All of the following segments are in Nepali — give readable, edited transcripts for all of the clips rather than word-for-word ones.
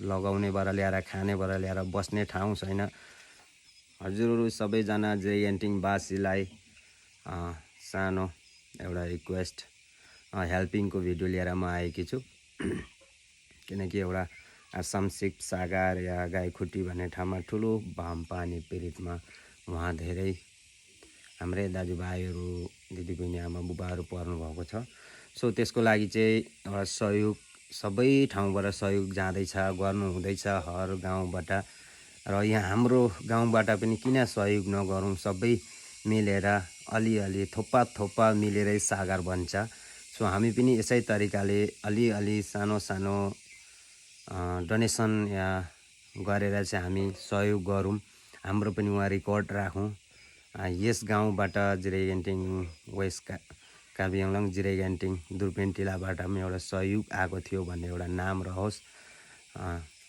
लगाउनेबाट ल्याएर खानेबाट ल्याएर बस्ने ठाउँ छैन। हजुरहरू सबैजना जिरेगेन्टिङ वासीलाई सानो एउटा रिक्वेस्ट, हेल्पिङको भिडियो लिएर म आएकी छु। किनकि एउटा समसिप सागर या गाईखुट्टी भन्ने ठाउँमा ठुलो पानी पीडितमा उहाँ धेरै हाम्रै दाजुभाइहरू, दिदीबहिनी, आमा बुबाहरू पर्नुभएको छ। सो त्यसको लागि चाहिँ एउटा सहयोग सबै ठाउँबाट सहयोग जाँदैछ, गर्नु हुँदैछ हर गाउँबाट। र यहाँ हाम्रो गाउँबाट पनि किन सहयोग नगरौँ, सबै मिलेर अलिअलि थोप्पा मिलेरै सागर बन्छ। सो हामी पनि यसै तरिकाले अलिअलि सानो सानो डोनेसन या गरेर चाहिँ हामी सहयोग गरौँ, हाम्रो पनि वहाँ रेकर्ड राखौँ। यस गाउँबाट जिरेगेन्टिङ वेस्ट कार्बी-आङ्लाङ जिरेगेन्टिङ दुर्पिन-टिलाबाट पनि एउटा सहयोग आएको थियो भन्ने एउटा नाम रहोस्।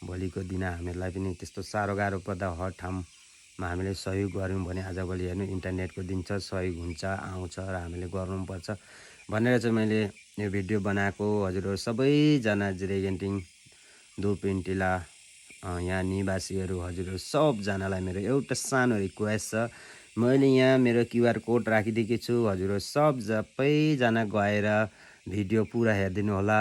भोलिको दिन हामीलाई पनि त्यस्तो साह्रो गाह्रो पर्दा हर ठाउँमा हामीले सहयोग गऱ्यौँ भने आजभोलि हेर्नु इन्टरनेटको दिन छ, सहयोग हुन्छ, आउँछ र हामीले गर्नुपर्छ भनेर चाहिँ मैले यो भिडियो बनाएको। हजुरहरू सबैजना जिरेगेन्टिङ दुर्पिन-टिला यहाँ निवासीहरू हजुरहरू सबजनालाई मेरो एउटा सानो रिक्वेस्ट छ। मैले यहाँ मेरो क्युआर कोड राखिदिएकी छु। हजुरहरू सबैजना गएर भिडियो पुरा हेरिदिनु होला,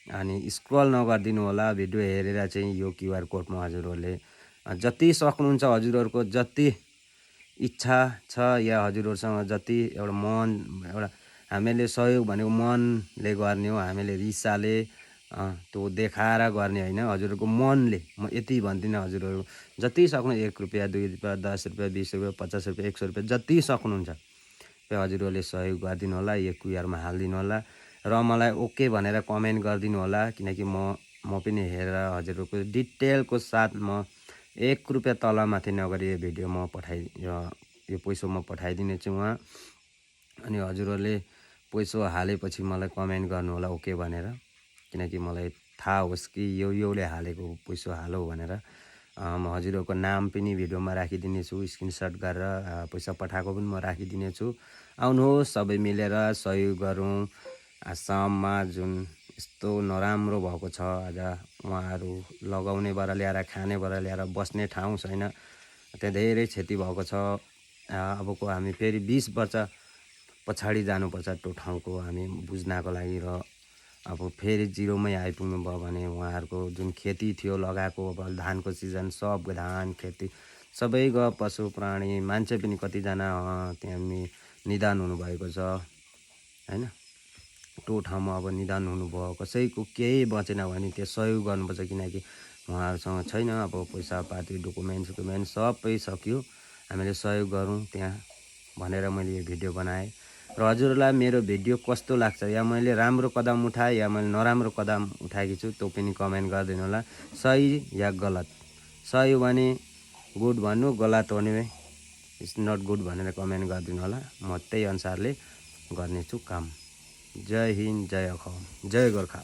अनि स्क्रल नगरिदिनु होला। भिडियो हेरेर चाहिँ यो क्युआर कोडमा हजुरहरूले जति सक्नुहुन्छ, हजुरहरूको जति इच्छा छ या हजुरहरूसँग जति एउटा मन, एउटा हामीले सहयोग भनेको मनले गर्ने हो, हामीले रिसाले त्यो देखाएर गर्ने होइन, हजुरहरूको मनले। म यति भन्दिनँ, हजुरहरू जति सक्नु 1 रुपियाँ 2 रुपियाँ 10 रुपियाँ 20 रुपियाँ 50 रुपियाँ 100 रुपियाँ जति सक्नुहुन्छ हजुरहरूले सहयोग गरिदिनु होला, यो क्युआरमा हालिदिनु होला र मलाई ओके भनेर कमेन्ट गरिदिनु होला। किनकि म पनि हेरेर हजुरहरूको डिटेलको साथ म 1 रुपियाँ तलमाथि नगरी यो भिडियो म यो पैसा म पठाइदिनेछु उहाँ। अनि हजुरहरूले पैसा हालेपछि मलाई कमेन्ट गर्नु होला ओके भनेर, किनकि मलाई थाहा होस् कि योले हालेको पैसा हालो भनेर। म हजुरहरूको नाम पनि भिडियोमा राखिदिनेछु, स्क्रिनसट गरेर पैसा पठाएको पनि म राखिदिनेछु। आउनुहोस् सबै मिलेर सहयोग गरौँ। आसाममा जुन यस्तो नराम्रो भएको छ, आज उहाँहरू लगाउनेबाट ल्याएर खानेबाट ल्याएर बस्ने ठाउँ छैन, त्यहाँ धेरै क्षति भएको छ। अबको हामी फेरि 20 वर्ष पछाडि जानुपर्छ त्यो ठाउँको हामी बुझ्नको लागि। र अब फेरि जिरोमै आइपुग्नु भयो भने उहाँहरूको जुन खेती थियो लगाएको, अब धानको सिजन, सब धान खेती सबै गयो, पशु प्राणी मान्छे पनि कतिजना त्यहाँ निदान हुनुभएको छ होइन। त्यो ठाउँमा अब निदान हुनुभयो, कसैको केही बचेन भने त्यो सहयोग गर्नुपर्छ। किनकि उहाँहरूसँग छैन अब पैसा पाती, डकुमेन्ट सबै सक्यो, हामीले सहयोग गरौँ त्यहाँ भनेर मैले यो भिडियो बनाएँ। र हजुरहरूलाई मेरो भिडियो कस्तो लाग्छ, या मैले राम्रो कदम उठाएँ या मैले नराम्रो कदम उठाएकी छु, त्यो पनि कमेन्ट गरिदिनु होला। सही या गलत, सही भने गुड भन्नु, गलत भने इट्स नट गुड भनेर कमेन्ट गरिदिनु होला। म त्यही अनुसारले गर्नेछु काम। जय हिन्द, जय अखम, जय गोर्खा।